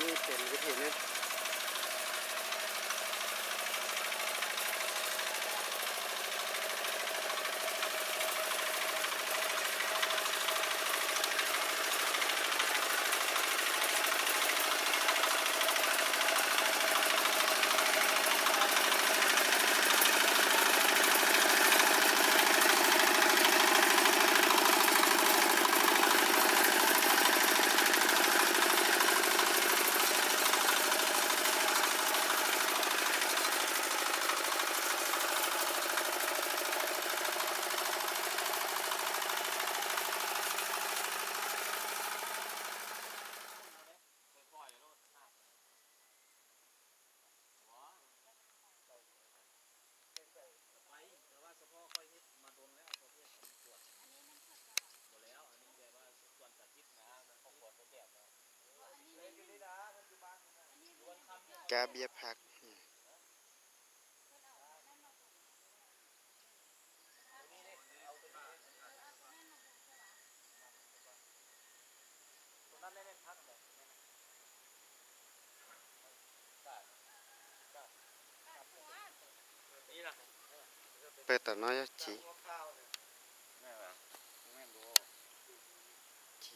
ນີ້ເປັນວິທີໜຶ່ງ. ກາເບຍຜັກ. ເປີດຕານ້ອຍຈີ ຈີ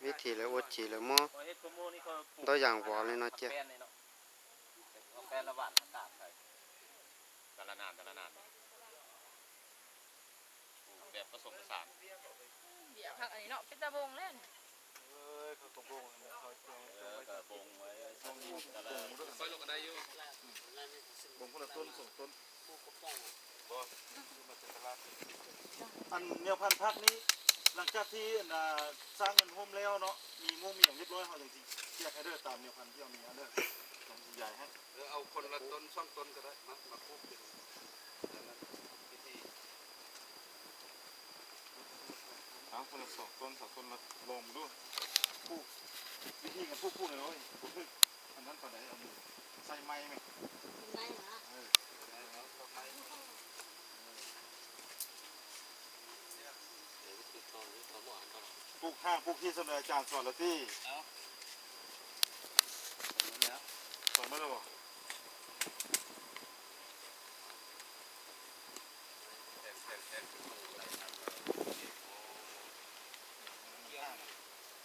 ວິທີແລ້ວໂອຈີແລ້ວໝໍ ຕົວຢ່າງວໍເລີຍເນາະເຈ້ຍ. ແປນລະຫວ່ານອາກາດໄປ ແຕ່ລະໜານ ແຕ່ລະໜານ ແບບປະສົມປະສານ ເບຍຜັກອັນນີ້ເນາະ ເປັນຕາບົງແລ້ວນີ້. ເອີຍ ເຂົາກໍບົງ ເຂົາ ເອີ ກໍບົງໄວ້ ບົງ ບົງ ບົງ ບົງ ບົງຄົນລະຕົ້ນສອງຕົ້ນ. ອັນແນວພັນຜັກນີ້ ຫຼັງຈາກທີ່ ອັນ ອ່າ ສ້າງເຮືອນໂຮມແລ້ວເນາະ ມີມຸ້ງມີຫຍັງຮຽບຮ້ອຍ ເຮົາຈັ່ງຊິແຈກໃຫ້ເດີ ຕາມແນວພັນທີ່ເຮົາມີຫັ້ນເດີ ຕ້ອງຂະຫຍາຍໃຫ້. ເອີ ເອົາຄົນລະຕົ້ນສອງຕົ້ນກໍໄດ້ ມາ ມາປູກເປັນອັນນັ້ນ ວິທີ ເອົາຄົນລະສອງຕົ້ນສາມຕົ້ນ ລອງເບິ່ງດູ ປູກ ວິທີການປູກ ປູກແນວໃດບໍ່ຖືກ ອັນນັ້ນປານໃດ ເອົາມືໃສ່ໄມ້ແມະ ໄມ້ຫວາ ເອີ ເອົາໄມ້ ປູກຫ້າງປູກທີ່ ສ່ຳໃດອາຈານສອນແລ້ວຕິ ເອົາ ສອນໝົດແລ້ວ ສອນໝົດແລ້ວບໍ່?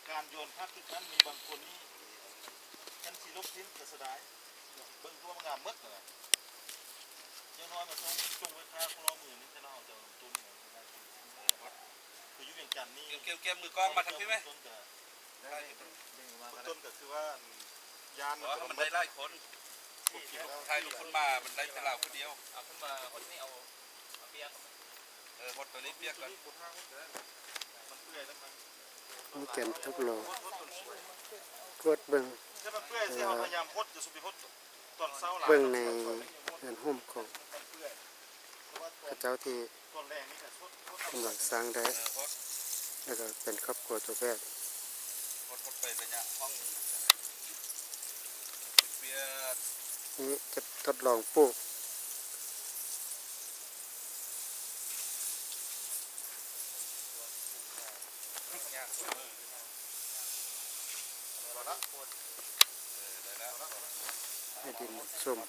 ການໂຍນຜັກຄືກັນ ມີບາງຄົນນີ້ ຄັນຊິລົບຖິ້ມກໍເສຍດາຍ ເບິ່ງຄືວ່າມັນງາມໝົດຫັ້ນນະ ຢ່າງນ້ອຍມັນຕ້ອງຈົ່ງໄວ້ຄ່າຄົນລະມື້ນີ້ ແຕ່ເຮົາຈະລົງທຶນ ຄືຢູ່ວຽງຈັນນີ້ ແກ້ມ ແກ້ມ ມືກ້ອງມາທາງພີ້ແມະ ຕົ້ນກໍ ເບື້ອງຕົ້ນກໍຄືວ່າ ອັນ ຢ້ານ ເພາະວ່າມັນໄດ້ຫຼາຍຄົນ ຖ່າຍຮູບຂຶ້ນມາ ມັນໄດ້ແຕ່ລາວຜູ້ດຽວ ເອົາຂຶ້ນມາຄົນນີ້ເອົາ ເອົາເປຍກ ເອີ ຫົດໂຕນີ້ປຽກກ່ອນ ມັນເປື່ອຍແລ້ວມັນ ມີການທົດລອງກວດເບິ່ງ ແຕ່ມັນເປື່ອຍຊິ ເຮົາພະຍາຍາມຫົດ ຢ່າສຸໄປຫົດຕອນເຊົ້າຫຼາຍ ເບິ່ງໃນເຮືອນໂຮມຂອງເຂົາເຈົ້າທີ່ ກຳລັງສ້າງໄດ້ ແລ້ວກໍເປັນຄອບຄົວຕົວແບບ ນີ້ຈະທົດລອງປູກ ໃຫ້ດິນມັນຊຸ່ມ.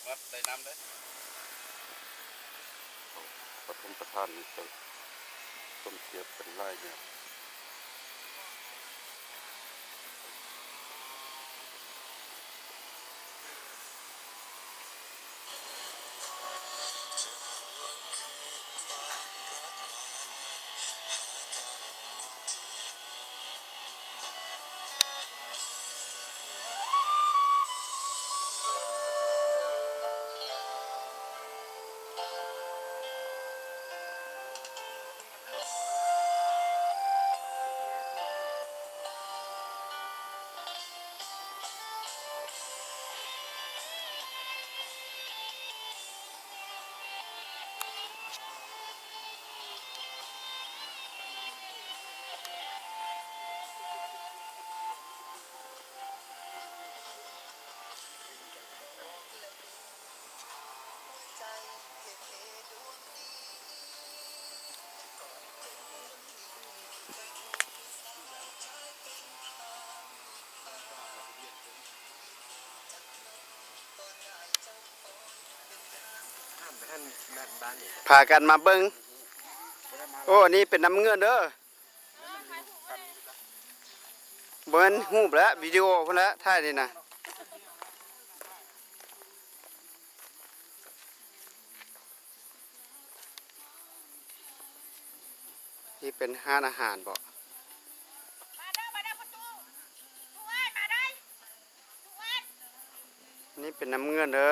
ວັດໄດ້ນ້ຳເດ້ ປະຖົມປະທານນີ້ ສົມທຽບກັນຫຼາຍແນວ. ພາກັນມາເບິ່ງ. ໂອ້ ອັນນີ້ເປັນນ້ຳເງື່ອນເດີ. ບໍ່ແມ່ນຮູບແລ້ວ ວິດີໂອພຸ້ນແຫຼະ ຖ່າຍນີ້ນະ. ນີ້ເປັນຮ້ານອາຫານບໍ? ນີ້ເປັນນ້ຳເງື່ອນເດີ.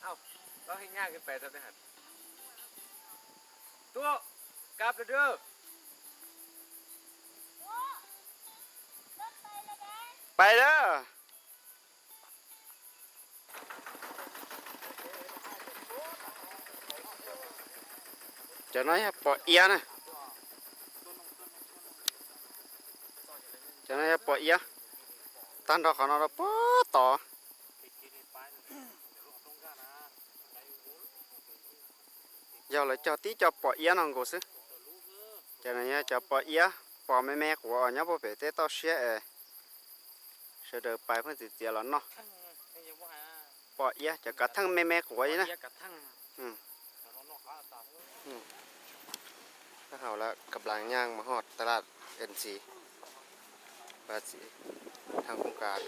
ເອົ້າ ລາວເຮັດຫຍັງຂຶ້ນໄປທຳໄມຫັ້ນ? ຕູ້ ກັບແລ້ວເດີ. ໄປເດີ. ຈັກໜ້ອຍປອດເອຍນະ, ຈັກໜ້ອຍປອດເອຍ. ຕັນດອກຂອງເຮົາປອດຕໍ່. ຍາວເລີຍ ເຈົ້າຕິເຈົ້າປອດເອຍນ້ອງກູຊຶ. ຈັກໜ້ອຍເຈົ້າປອດເອຍ ປອດແມ່ໆ ກົວເອົາຍັງບໍ່ເປັນເຕະຕໍ່ເຊຍເອ. ສະເດີໄປເພິ່ນຊິເຕຍລະເນາະ. ປອດເອຍຈະກະທັງແມ່ໆ ກວຍນະ. ອືມ ອືມ ແລ້ວເຮົາລະກຳລັງຍ່າງມາຮອດຕະຫຼາດເອັນຊີ ວ່າຊິ ທາງໂຄງການ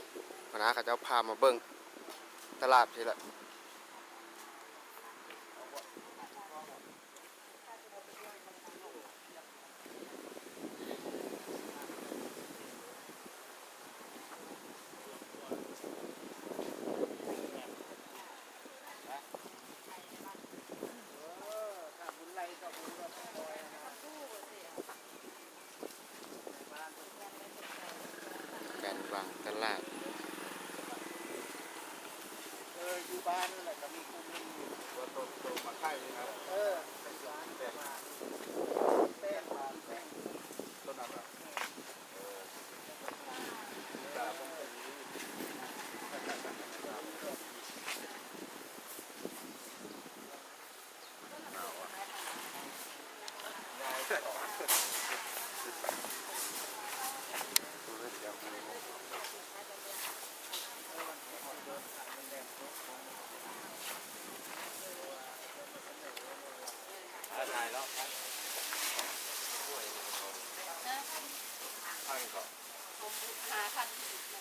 ຫົວໜ້າເຂົາເຈົ້າພາມາເບິ່ງຕະຫຼາດພີ້ລະ. ການວາງຕະຫຼາດ ເອີ ຢູ່ບ້ານນັ້ນແຫຼະ ກະມີກຸ່ມໜຶ່ງຢູ່ ຕົວ ຕົວ ຕົວໝາກໄຂ່ນີ້ນະ. ເອີ ເປັນ ເປັນ ເປັນ ເປັນ ຕົ້ນນັ້ນລະ.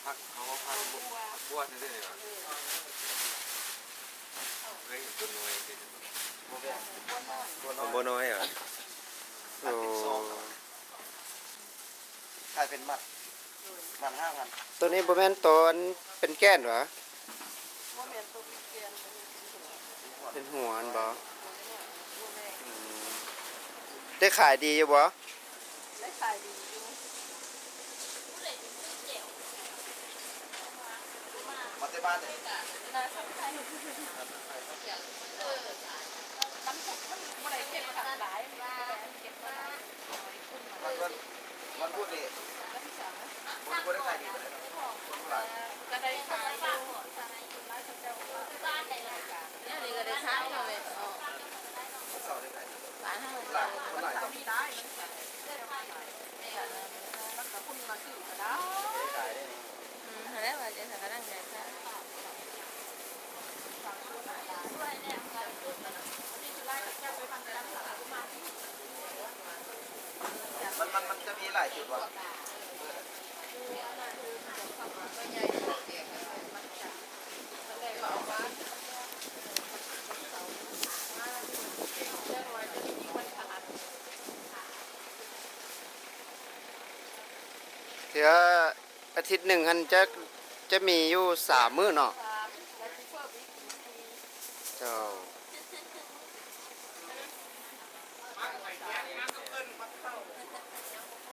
ຜັກ ເຮົາວ່າຜັກບົວ ຜັກບົວຊື່ໆ ນີ້ຫວາ? ເອີ ເຄີຍເຫັນຕົ້ນນ້ອຍເດ້. ບັວນ້ອຍຫວາ? ໂອ້ ຂາຍເປັນມັດ ມັດຫ້າພັນ. ໂຕນີ້ບໍ່ແມ່ນໂຕອັນເປັນແກ່ນຫວາ? ບໍ່ແມ່ນໂຕເປັນແກ່ນ ເປັນຫົວຫັ້ນບໍ? ບໍ່ແມ່ນ ອືມ ໄດ້ຂາຍດີຢູ່ບໍ? ໄດ້ຂາຍດີຢູ່. ມາແຕ່ບ້ານໃດ? ນາສຳໄພ. ເອີ ມັນ ມັນບໍ່ໄດ້ເກັບຂາຍຫຼາຍ ເກັບມາ ວັນ ວັນ ວັນພຸດນີ້ ບໍ່ ບໍ່ໄດ້ຂາຍດີປານໃດດອກ ຄົນຫຼາຍ. ກະໄດ້ຂາຍຢູ່. ມັນ ມັນ ມັນຈະມີຫຼາຍຈຸດຫວາ? ເທື່ອອາທິດໜຶ່ງຫັ້ນຈະ ຈະມີຢູ່ສາມມື້ເນາະ. ເຈົ້າ. ເ